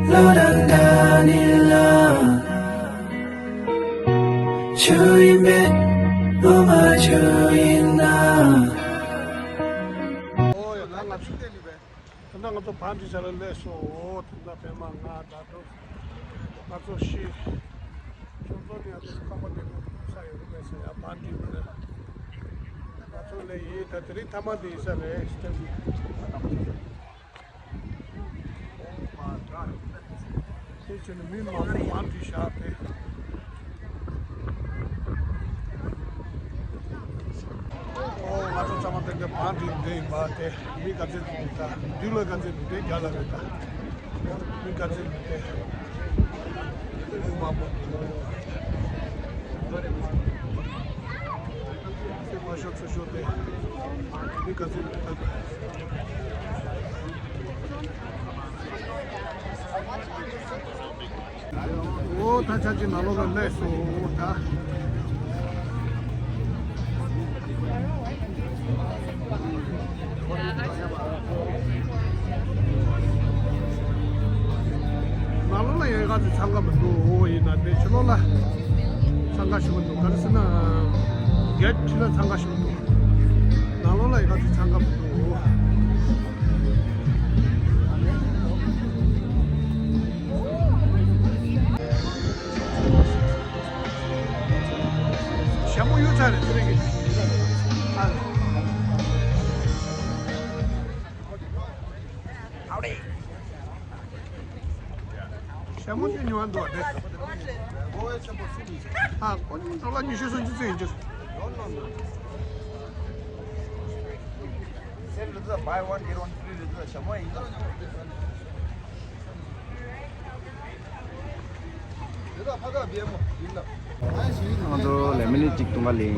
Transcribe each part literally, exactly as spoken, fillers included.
བློ་རང་དགའ་ནི་ལ། ཆུ་ཡིན་མེད་ལོ་མ་ཆུ་ཡིན་ན། ཨོ་ཡ་ལ་ང་ཚོ་བལྟས་ནི་བས། ད་ལྟ་ང་ཚོ་བང་སྒྲིག་བྱ་ལ་སླེབས་སོང་། ད་ལྟ་པད་མ་ང་ད་དྲོ་ང་ཚོ་བཞི། ཁྱོད་ཚོ་ནི་ང་ཚོ་ཁང་པ་དེ་ནས་ས་ཡོད་རེད་པས་ཟེར་ཡ་བང་སྒྲིག་ཡོད་རེད། ང་ཚོ་ལས་ཡིན་ད་དེ་རིང་མཐའ་མ་དེ་ཡིན་ས་རེད། དེ་བྱས་ནས་མི་མང་པོ་བང་སྒྲིག་བཞག་སྟེ། ཨོ་ང་ཚོ་ཚང་མ་དེ་འདྲ་བང་སྒྲིག་འདི་ཡིན་པ་དེ་མི་ག་ཚོད་འདུག་ད་འདི་ལ་ག་ཚོད་འདུག་དེ་རྒྱ་ལ་རེད་ད། མི་ག་ཚོད་འདུག་དེ། མི་མང་པོ་འདུག་ཚེ་མ་ཤོར་ཚེ་ཤོར་ཏེ། མི་ག་ཚོད་མི་ཐར། འོ་ད་ཆ་ཅི་ནང་ལོགས་ལ་སླེབས་སོང་ད། ནང་ལོགས་ལ་ཡང་ག་ཚོད་འཚང་ཁ་མི་འདུག་འོ་ཡིན་ན་དེ་ཕྱི་ལོགས་ལ་འཚང་ཁ་ཞུ་གི་འདུག་ག་རེ་ཟེར་ན། གེ་ཊི་ཕྱི་ལ་འཚང་ཁ་ཞུ་གི་འདུག་ནང་ལོགས་ལ་ཡང་ག་ཚོད་འཚང་ཁ་མི་འདུག་ཞྭ་མོ་གཡུག་ཚར་རེད་ཚེ་རིང་གིས། ཨ་རེད། ཞྭ་མོ་ཅི་ཉོ་བ་འདུག་རེད། ཨ་ཁོ་ཉིད་ཌོ་ལར་ཉི་ཤུ་སུམ་ཅུ་ཙམ་ཡིན་རྒྱུ། སེལ་རེད་ད། བའི་ཝན་གེ་ཊི་ཝན་ཕི་རི་རེད་ད། ཞྭ་མོ་ཡིན་ད། ང་ཚོ་ལེ་མོ་ནེ་ཌི་གཅིག་བཏུང་ག་ལེན།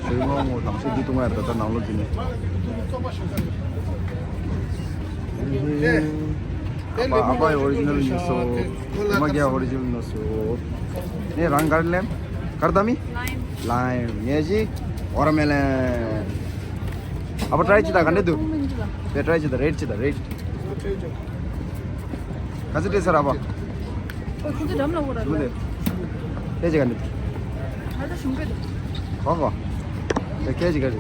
ཞོལ་ངོ་ངོ་དང་ཤོས་འདི་བཏུང་ག་ཡར་ད་ལྟ་ནང་ལོགས་འཛུལ་ནས། ཨ་ཕ་ཨ་ཕ་ཡི་ཨོ་རི་ཇི་ནལ་ཉོས་སོ། ཨ་མ་རྒྱ་ཨོ་རི་ཇི་ནལ་ཉོས་སོ། ངས་རང་ག་རེ་ལེན། ག་རེ་ད་མི། ལའིམ། ལའིམ། ངས་ཅི། ཝ་ཊར་མེ་ལོན། ཨ་ཕ་ཊ་རའི་ཅི་ད་ག་འདྲ་འདུག་དེ་ཊ་རའི་ཅི་ད། རེཌ་ཅི་ད་རེཌ། ག་ཚོད་སྤྲད་ཚར་ཨ་ཕ། ཨོ་ཁྱོད་ཚོ་འགྲམ་ལ་འོ་ར་ལ། ཁྱེད་ཀྱི་ག་འདུག་ཨ་ད་ཞིམ་པོ་འདུག་གོ་གོ། དེ་ཁྱེད་ཀྱི་ག་རེད། ག་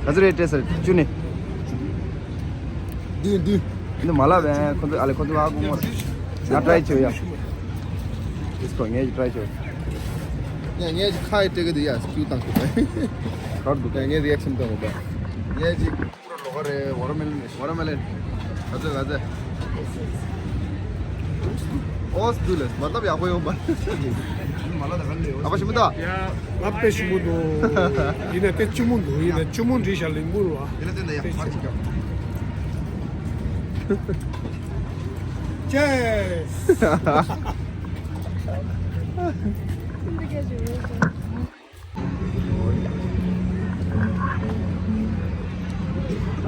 ཚོད་རེད་སྤྲད་ཚར། བཅུ་ནི། འདི་འདི། འདི་མ་ལབ་བས། ཁོ་ཚོ་ཨ་ལེ་ཁོ་ཚོ་ཨ་ཁུ་མོ་རེད། ང་ཊ་རའི་བྱོས་ཡ། ཨིས་ཁོ་ངས་ཀྱི་ཊ་རའི་བྱོས། ཡ་ངས་ཀྱི་ཁ་ཡི་སྤྲད་གི་འདུག་ཡ། སྐྱུ་བཏང་ཐུབ་པས། ག་རེ་འདུག་ཡ་ངས་རི་ཨེག་ཤན་བཏང་དགོས་པས། ངས་ཀྱི། པུ་ར་ལོ་ག་རེ། ཝ་ཊར་མེ་ལོན་ནས། ཝ་ཊར་མེ་ལོན། ག་ཚོད་ག་ཚོད། ཨོ་སི་དུ་ལེ་མ་ལབ་ཡག་པོ་ཡོང་པ། ཨ་ཕ་ཞིམ་པོ་འདུག་ཡ་ང་དཔེ་ཞིམ་པོ་འདུག་ཡིན་ན་དེ་ལྕི་མོ་འདུག་ཡིན་ན་ལྕི་མོ་འདྲི་ཤ་ལིང་པུ་རུ་བ། དེ་ལ་བརྟེན་ནས་ཡག་པ་ཅིག་ཀྱང་། ཅེས། ད་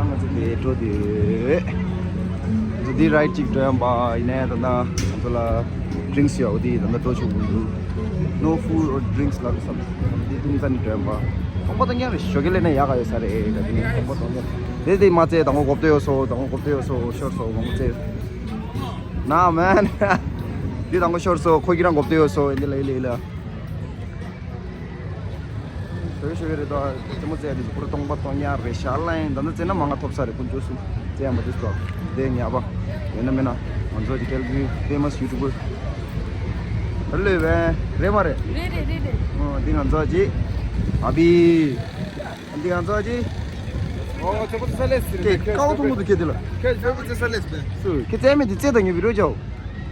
ང་ཚོ་དེ་འགྲོ་དུས། ང་ཚོ་འདི་རའིཌ་ཅིག་འགྲོ་ཡམ་པ་ཡིན་ནའི་ད་ལྟ་ང་ཚོ་ལ་ཌི་རིང་སི་ཡོད་འདི་ད་ལྟ་འགྲོ་ཆོག་གི་འདུག No food or drinks ལབ་བསམ། འདི་ཐུང་ཙམ་ནས་འགྲོ་ཡམ་པ། ཁང་པ་དང་མཉམ་རེད། ཞོགས་ཀས་སླེབས་ན་ཡག་ག་ཡོད་ས་རེད། ད་འདི་ཁང་པ་དང་མཉམ་རེད། དེ་དེ་མ་ཚད་དང་པོ་གོབ་ཏེ་ཡོད་སོ། དང་པོ་གོབ་ཏེ་ཡོད་སོ། ཤོར་སོ་མང་པོ་ཚད། ན་མན། འདི་དང་པོ་ཤོར་སོ། ཁོ་གི་རང་གོབ་ཏེ་ཡོད་སོ། འདི་ལ་ཡི་ལ་ཡི་ལ། ཞོ་ཡི་ཞོ་ཡི་རེད་དོ། ལྕི་མོ་བཙལ་དུས་པུ་ར་སྟོང་པ་སྟོང་ཉག་རེད་ཤག་ལ་ཡིན། ད་ནི་བཙལ་ན་མང་ང་ཐོབ་ས་རེད། ཀུན་སྤྱོད་སུ་བཙལ་ཡམ་པ་དུས་དོ། དེ་ཉག་པ་ཡོད་ན་མེད་ན། ང་ཚོ་གི་ཀལ་གི་ཕེ་མ་སི་ཡུ་ཊུ་བར་རེད་ལོས་བས། རེད་མ་རེད། རེད་རེད་རེད་རེད། ཨོ་འདི་ང་ཚོ་གི་ཨ་བི། འདི་ང་ཚོ་གི། ཨོ་ཚོ་པོ་ཚ་ལེ་སི་རེད། ཀའོ་ཐུང་མོ་དུ་ཁེ་དེ་ལ། ཁེ་ཚོ་པོ་ཚ་ལེ་སི་བས། སུ་ཁེ་བཙལ་མེད་དུ་བཙལ་དང་ངེས་པི་རོ་ཅའོ།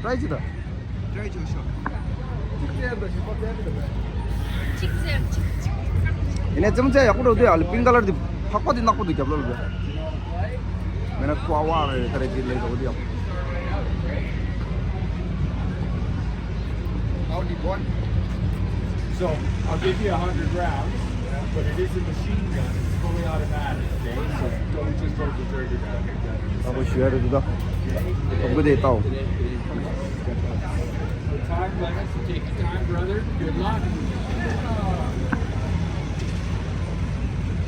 ཊ་རའི་ཅི་ད། ཊ་རའི་ཅི་ཤོག་གཅིག་བཙལ་ད་ཞིག་པ་བཙལ་མི་འདུག་གས། གཅིག་བཙལ་གཅིག་གཅིག་ཡིན་ནའི་རྩེད་མོ་རྩེ་ཡག་པོ་འགྲོ་འདུག་ཨ་ལེ་པིང་ཀ་ལར་འདི་ཕག་པ་འདི་ནག་པོ་འདུག་རྒྱབ་ལོགས་ལ་འདུག་མེད་ན་ཀོ་ཨ་ཝ་རེད་ད་རེད་འདི་ལས་འགྲོ་འདུག་ཡག་པོ། How do you want? So, I'll give you a hundred rounds, but it is a machine gun. It's fully automatic, okay? So don't just hold the trigger down. ད་གོ་ཞུ་ཡ་རེད་འདུག་ད། ཐོབ་གི་དེ་ལྟའོ། Time limit, so take your time, brother. Good luck.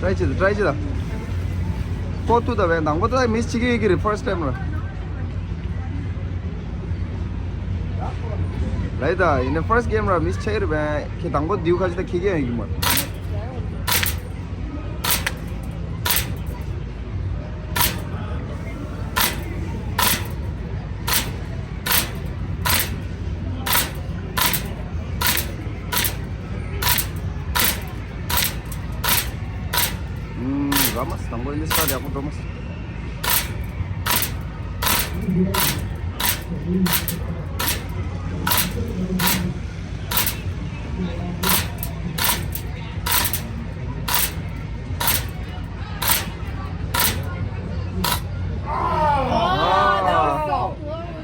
ཊ་རའི་བྱེད་དང་། ཊ་རའི་བྱེད་དང་། ཕོ་ཐུ་ད་བས་དང་པོ་ད་མིས་ཆི་གི་ཡོད་ཀྱི་རེད། ཕར་སི་ཊི་ཊེམ་ར། ལའི་ད་ཡིན་ན་ཕར་སི་ཊི་གེམ་ར་མིས་ཆི་རེད་བས། ཁྱེད་དང་པོ་དེའུ་ཁ་ཅིག་ད་ཁྱེད་ཀྱི་ཡོད་ཀྱི་མ། ཨུམ། ར་མ་སི་དང་པོ་ཡིན་ན་སི་ཊ་ཡག་པོ་འགྲོ་མ་སོང་།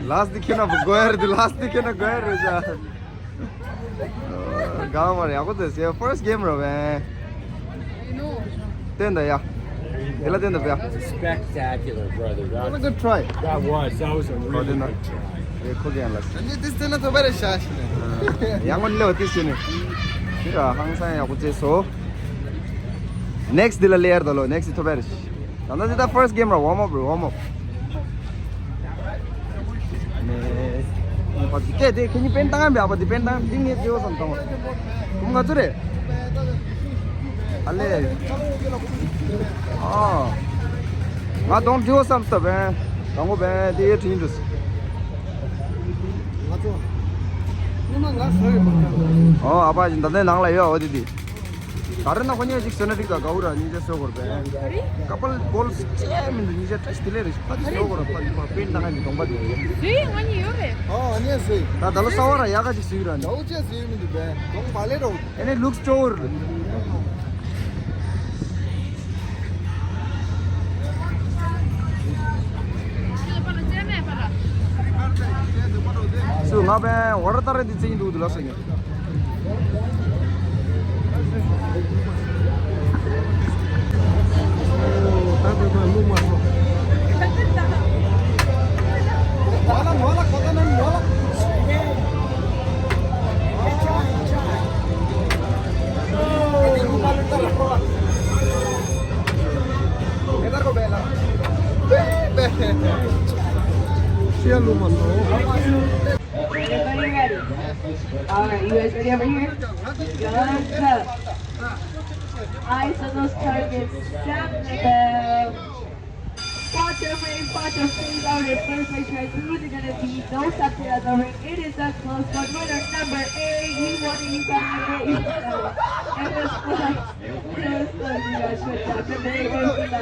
ལཱསི་ཊི་ཁྱེད་ན་གོ་ཡ་རེད། ལཱསི་ཊི་ཁྱེད་ན་གོ་ཡ་རེད་ཤག་གང་མ་རེད། ཡག་པོ་བྱས་ཟེར། ཕར་སི་ཊི་གེམ་ར་བས། བསྟན་ད་ཡ། དེ་ལ་བསྟན་ད་བས། Spectacular, brother. That was a good try. That was, that was a really good try. རེད། ཁོ་གི་ཡང་ལ། ཨ་ནི་དེ་བསྟན་ན་ཐོབ་པ་རེད་ཤག་ཤི་ནས། ཡང་མ་ལེའོ་དེ་ཤི་ནས། དེ་ར་ཧང་སང་ཡག་པོ་བྱས་སོ། ནེག་སི་ཊི་དེ་ལ་ལེ་ཡར་ད་ལོ། ནེག་སི་ཊི་ཐོབ་པ་རེད། ད་ལྟ་འདི་ད་ཕར་སི་ཊི་གེམ་ར། ཝརམ་ཨབ་རེད། ཝརམ་ཨབ། ནས། ཨ་ཕ་དེ་སྐད་དེ་ཁྱེད་གཉིས་པེན་བཏང་ཡ་མེད། ཨ་ཕ་དེ་པེན་བཏང་ཡ་འདི་ངས་བརྗེ་བ་བསམ་བཏང་བ། ཁོང་ང་ཚོ་རེད། ཨ་ལེ། ཨ། ང་གདོང་བརྗེ་བ་བསམ་བཏང་བས། དང་པོ་བས་དེ་ཡེ་དྲིན་འདུག་ང་ཚོ། སྔོན་མ་ང་བཟོ་ཡི་མ་འདྲ། ཨོ། ཨ་ཕ་ད་ལྟ་ནང་ལ་ཡོད། འོ་དེ་དེ། ད་རེས་ན་ཁོ་གཉིས་ཅིག་ཟེར་ན་འགྲིག་ག་གའུ་ར་གཉིས་ཆ་བཟོ་དགོས་རེད་པས། ཀ་པལ་གོལ་ཅི་མི་འདུག་གཉིས་ཆ་བཀྲ་ཤིས་བདེ་ལེགས་རེད། ཕ་དེ་བཟོ་དགོས་རེད། ཕ་དེ་ཕ་པེན་ད་ང་གི་གདོང་པ་དེ། ཟེར་ང་གཉིས་ཡོད་རེད། ཨོ་ཨ་ནེ་ཟེར། ད་ད་ལོ་གསར་པ་ར་ཡག་ག་ཅིག་བཟོས་ར་འདྲ། འོ་ཅི་ཟེར་མི་འདུག་པས། གདོང་པ་ལེ་རོ། ཨ་ནེ་ལུགས་སྐྱོ་བོ་རེད། སུ་ང་པས་ཝ་ར་ཏ་རེ་འདི་ཚེ་ཡིན་འདུག་འདི་ལ་སེ་ཉོ། Everybody ready? All right, you guys ready over here? Guns up. Eyes on those targets. Stop the bell. Spot your face, spot your face. All right, first place, right? Who's it gonna be? Don't stop the other ring. It is a close one. Winner number eight. You won it. You got it. You got it. And this was a, this was a, you guys, good job. Number eight goes to the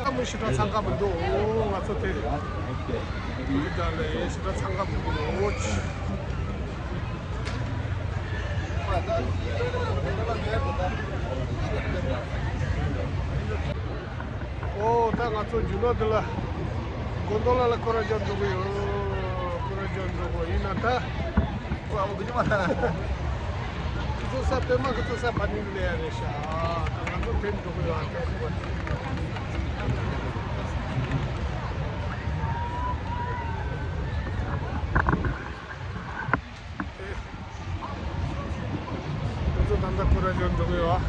ཨ་མོ་ཞེ་དྲག་འཚང་ཁ་མི་འདུག་ཨོ་ང་ཚོ་དེ། ཨི་ཏཱ་ལི་ཞེ་དྲག་འཚང་ཁ་མི་འདུག་ཨོ་ཆི། ཨོ་ད་ང་ཚོ་རྒྱུ་ནོར་དེ་ལ་མགོ་འདོགས་ལ་ལ་ཁོ་ར་འཇོན་འགྲོ་གི་ཡོད། ཁོ་ར་འཇོན་འགྲོ་གི་ཡིན་ན་ད། ཁོ་ཨ་བ་གི་ཉི་མ་ལ། ཁོ་ཚོ་ས་པད་མ་ཁོ་ཚོ་ས་བ་ནི་ལས་ཡ་རེད་ཤག་ང་ཚོ་ཕན་འགྲོ་གི་ཡོད་ཨ་ཁ་ཤི་བ། ཁོ་ཚོ་ད་ལྟ་ཁོ་ར་འཇོན་འགྲོ་གི་ཡོད་ཨ།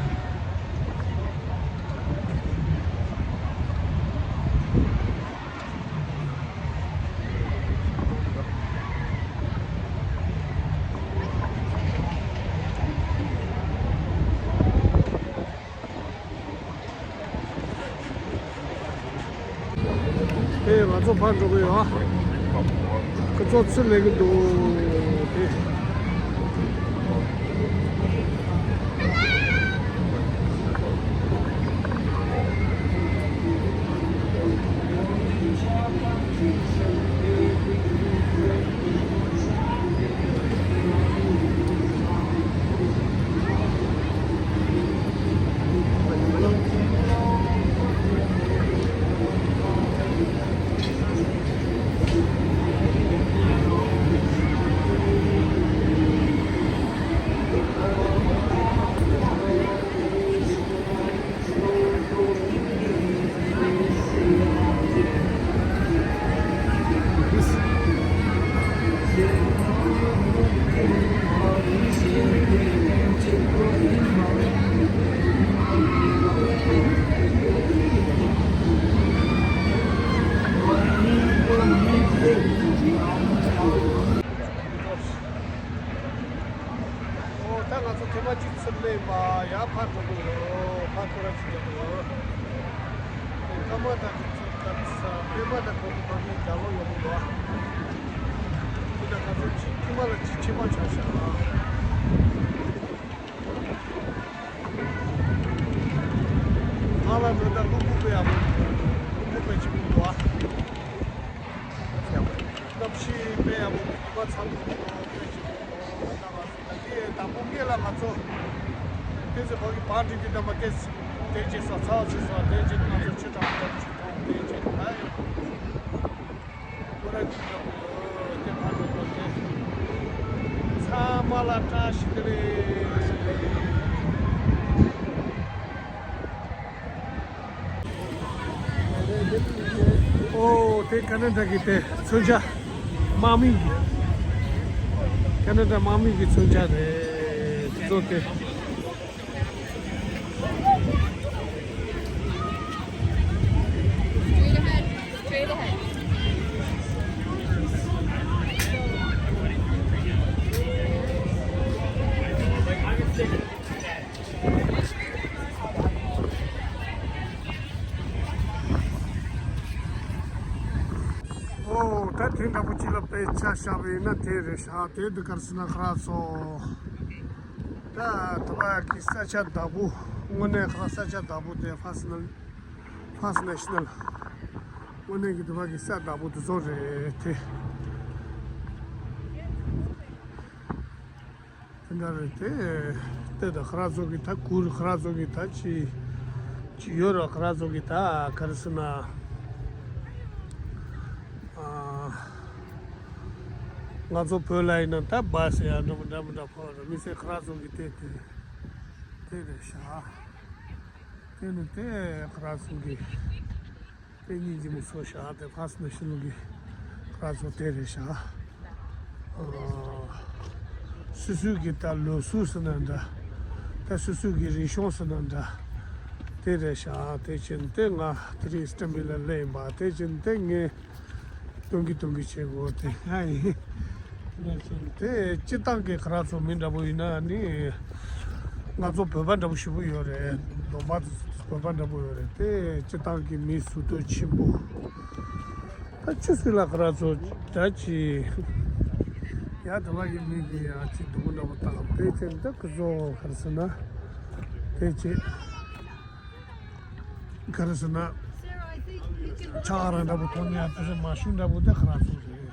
ཨེ་ང་ཚོ་ཕར་འགྲོ་གི་ཡོད། ཁོ་ཚོ་ཚུར་སླེབས་ཀྱི་འདུག་དེ། པ་ཡར་ཕར་འགྲོ་གི་ཡོད། ཕར་ཁོ་ར་ཅིག་རྒྱག་གི་ཡོད། དེ་ཀརྨ་དང་གི་ཚོ་ཀརྨ་ས་པདྨ་དང་གོ་གི་ཕ་གི་རྒྱ་ལོ་ཡོང་གི་འདུག་དེ་ད་ང་ཚོ་ཅིག་ཁྱིམ་མ་ལ་ཅིག་ཕྱིན་པ་ཆགས་ཤག་ང་ལ་འགྲོ་ད་ལུག་ཁུག་པའི་ཡག་པོ། ལུག་ཁུག་པའི་ཅིག་འདུག་ཨ། གནམ་གཤིས་དཔེ་ཡག་པོ་འདུག་ཚ་ལུག་ཁུག་པའི་ཅིག་འདུག་ད་དང་པོ་ངེད་ལ་ང་ཚོ་དེ་ཚོ་ཕ་གི་བང་སྒྲིག་གི་ད་མ་སྐད་དེ་རྗེས་སུ་ཚ་བ་ཚེ་སོགས་དེ་རྗེས་ང་ཚོ་ཆུ་གྲང་མོ་ཅིག་མཐོང་དེ་རྗེས་ད་ཡོད། ཁོ་ར་ཅིག་ཡོད་དེ་ཕ་གི་ཚང་མ་ལ་བཀྲ་ཤིས་བདེ་ལེགས། ཨོ་དེ་ཁ་ན་ཌ་གི་དེ་མཚོན་ཆ། དམག་མི་གི། ཁ་ན་ཌ་དམག་མི་གི་མཚོན་ཆ་རེད་དེ་ཚོ་དེ། ཨོ་ད་དེ་འདྲ་པོ་ཅིག་ལ་དཔེ་ཆ་བཞག་པ་ཡིན་ན་དེ་རེད་ཤག་དེ་འདི་གར་སི་ན་ཁ་ར་ཚོ། ད་དུ་བ་གི་ས་ཆ་བདག་པོ། དངོས་གནས་ཁ་ས་ཆ་བདག་པོ་དེ་ཕར་སི་ན། ཕར་སི་ན་ཤི་ན་ལ། དངོས་གནས་ཀྱི་དུ་བ་གི་ས་བདག་པོ་དེ་ཚོ་རེད་དེ། དེ་འདྲ་རེད་དེ། དེ་ད་ཁ་ར་ཚོ་གི་ད་གུར་ཁ་ར་ཚོ་གི་ད་ཅི། ཅི་ཡོད་ར་ཁ་ར་ཚོ་གི་ད་ག་རེ་ཟེར་ན། ཨ། ང་ཚོ་བོད་ལ་ཡིན་ན་ད་བ་ཟེར་ཡ་འདྲ་མི་འདྲ་མི་འདྲ་ཕོ་ར་མི་ཚེ་ཁ་ར་ཚོ་གི་དེ་དེ་དེ་རེད་ཤག་དེ་ནི་དེ་ཁ་ར་ཚོ་གི་དེ་སྙིང་རྗེ་མོ་ཚོ་ཤག་དེ་ཕར་སི་ན་ཤི་ལུག་གི་ཁ་ར་ཚོ་དེ་རེད་ཤག་ཨ། སོ་སོའི་གི་ད་ལོ་གསར་ཟེར་ན་འདྲ། ད་སོ་སོའི་གི་རིག་གཞུང་ཟེར་ན་འདྲ། དེ་རེད་ཤག་དེ་ཕྱིན་ཏེ་ང་དེ་རིང་སི་ཊེམ་པི་ལ་སླེབས་ཡིན་པ་དེ་ཕྱིན་ཏེ་ངས་སྟོན་གི་སྟོན་གི་བྱེད་དགོས་དེ་ང་ཡིན། དེ་ཕྱིན་ཏེ་སྤྱི་བཏང་གི་ཁ་ར་ཚོ་མི་འདྲ་པོ་ཡིན་ན་ནི། ང་ཚོ་བོད་པ་འདྲ་པོ་ཞེ་པོ་ཡོད་རེད། ལོ་པ་བོད་པ་འདྲ་པོ་ཡོད་རེད་དེ་སྤྱི་བཏང་གི་མི་གཟུགས་སྟོབས་ཆེན་པོ། ད་ཆུ་ཚོད་ལ་ཁ་ར་ཚོ་ད་ཅི། ཡ་དེ་བ་གི་མི་གི་ཡ་ཅི་སྡུག་པོ་འདྲ་པོ་བཏང་དེ་ཅི་འདི་ཁུ་ཚོ་ག་རེ་ཟེར་ན། དེ་ཅི། ག་རེ་ཟེར་ན། ཆང་ར་འདྲ་པོ་འཐུང་ཡ་དེ་རེད་མ་ཤུ་འདྲ་པོ་དེ་ཁ་ར་ཚོ་རེད།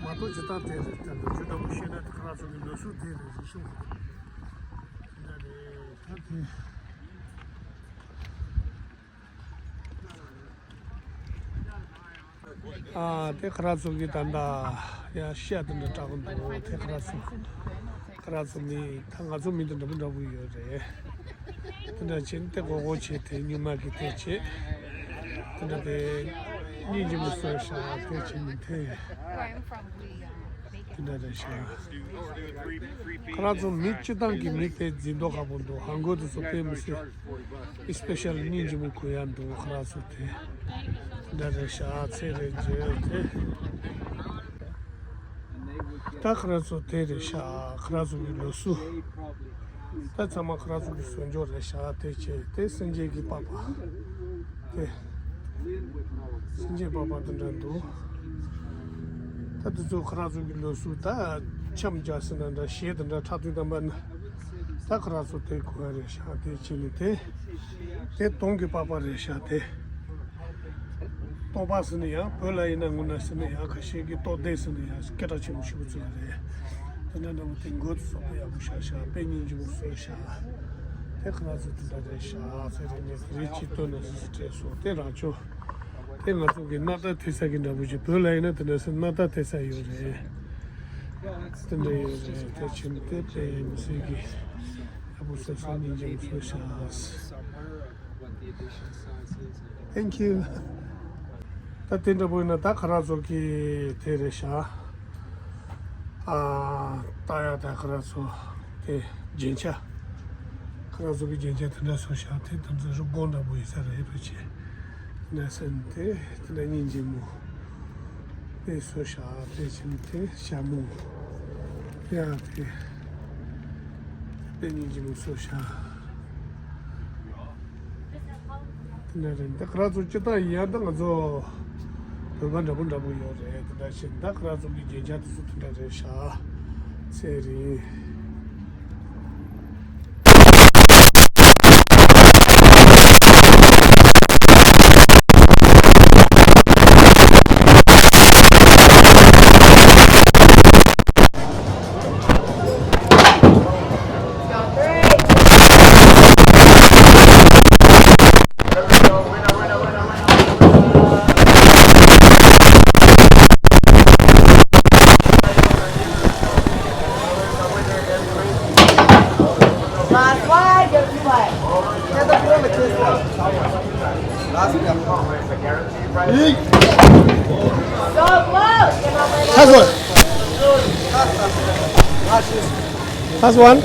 མ་གཏོགས་ཇི་ལྟར་དེ་རེད་དེ་འདྲ་ཇི་འདྲ་པོ་ཤེས་ན་དེ་ཁ་ར་ཚོ་གི་ལོ་ཤུ་དེ་རེད་རེ་ཤུ། དེ་འདྲ་རེད་ད་དེ། ཨ་དེ་ཁ་ར་ཚོ་གི་ད་ལྟ་ཡ་ཤ་དེ་འདྲ་སྐྲག་གི་འདུག་དེ་ཁ་ར་ཚོ་ཁ་ར་ཚོ་མི་ད་ང་ཚོ་མི་དེ་འདྲ་པོ་འདྲ་པོ་ཡོད་རེད། དེ་འདྲ་བྱས་ནས་དེ་སྒོར་སྒོར་བྱས་དེ་སྨྱུག་མ་གི་དེ་བྱས། དེ་འདྲ་དེ་སྙིང་རྗེ་མོ་བཟོས་ཤག་དེ་བྱས་ནས་དེ། དེ་འདྲ་རེད་ཤག་ཁ་ར་ཚོ་མི་སྤྱི་བཏང་གི་མི་དེ་འཛིན་མདོག་ཁ་པོ་འདུག་ཧང་གོ་དེ་ཚོ་དཔེ་མི་སྲིད། ཨི་སི་པེ་ཤལ་སྙིང་རྗེ་མོ་གུ་ཡ་འདུག་ཁ་ར་ཚོ་དེ། འདྲ་རེད་ཤག་ཚེ་རེད་རྗེས་དེ། ད་ཁ་ར་ཚོ་དེ་རེད་ཤག་ཁ་ར་ཚོ་གི་ལོ་སུ། ད་ཚང་མ་ཁ་ར་ཚོ་གི་བཟོ་འཇོག་རེད་ཤག་དེ་བྱས་དེ་སེམས་ཅན་གྱི་པགས་པ། དེ། སེམས་ཅན་པགས་པ་དེ་འདྲ་འདུག་ད་དེ་ཚོ་ཁ་ར་ཚོ་གི་ལོ་སུ་ད་འཆམ་རྒྱག་ཟེར་ན་འདྲ་གཞས་དེ་འདྲ་འཁྲབ་དུས་དམ་པ་ན། ད་ཁ་ར་ཚོ་དེ་གོ་ཡ་རེད་ཤག་དེ་བྱས་ནས་དེ། དེ་དོང་གི་པགས་པ་རེད་ཤག་དེ། ལྟོ་པ་ཟེར་ནས་ཡང་བོད་ལ་ཡིན་ན་དངོས་གནས་ཟེར་ནས་ཡང་ཁ་ཤས་ཀྱིས་ལྟོ་ལྡེ་ཟེར་ནས་ཡང་སྐད་གྲགས་ཆེན་པོ་ཞེ་པོ་ཅིག་རེད། དེ་འདྲ་འདྲ་པོ་དེ་མགོ་དེ་ཚོ་དཔེ་ཡག་པོ་བཞག་ཤག་དཔེ་སྙིང་རྗེ་པོ་བཟོས་ཤག་དེ་ཁ་ར་ཚོ་དེ་འདྲ་རེད་ཤག་ཚེ་རིང་ནས་རི་ཅི་སྟོན་ནས་སུ་སྤྲད་སོང་དེ་རང་ཆོ། དེ་ང་ཚོ་གི་སྣ་ཐག་ཐེ་ས་གི་འདྲ་པོ་ཅིག་བོད་ལ་ཡིན་ན་དེ་འདྲ་སེ་སྣ་ཐག་ཐེ་ས་ཡོད་རེད། དེ་འདྲ་ཡོད་རེད་དེ་ཕྱིན་དེ་དཔེ་མི་སྲིད་གི་ཡག་པོ་བཟོས་སོང་སྙིང་རྗེ་པོ་བཟོས་ཤག Thank you. ད་དེ་འདྲ་པོ་ཡིན་ན་ད་ཁ་ར་ཚོ་གི་དེ་རེད་ཤག་ཨ་ད་ཡ་ད་ཁ་ར་ཚོ་དེ་རྒྱན་ཆ། ཁ་ར་ཚོ་གི་རྒྱན་ཆ་དེ་འདྲ་བཟོས་ཤག་དེ་དེ་ཚོ་རུ་དགོང་འདྲ་པོ་ཡིན་ས་རེད་ཕལ་ཆེར། དེ་འདྲ་ཟེར་ནས་དེ་དེ་འདྲ་སྙིང་རྗེ་མོ། དེ་བཟོས་ཤག་དེ་ཕྱིན་དེ་ཞྭ་མོ། ཡ་དེ། དེ་ཉིན་གྱི་མིག་སོ་ཤ། དེ་འདྲ་རེད། འདི་ཁ་ར་ཚོ་སྤྱི་བཏང་ཡིན་ཡང་ད་ང་ཚོ་བོད་པ་འདྲ་པོ་འདྲ་པོ་ཡོད་རེད། དེ་འདྲ་བྱས་ད་ཁ་ར་ཚོ་གི་རྒྱན་ཆ་དེ་ཚོ་དེ་འདྲ་རེད་ཤག་ཚེ་རིང་། Last one. Last one.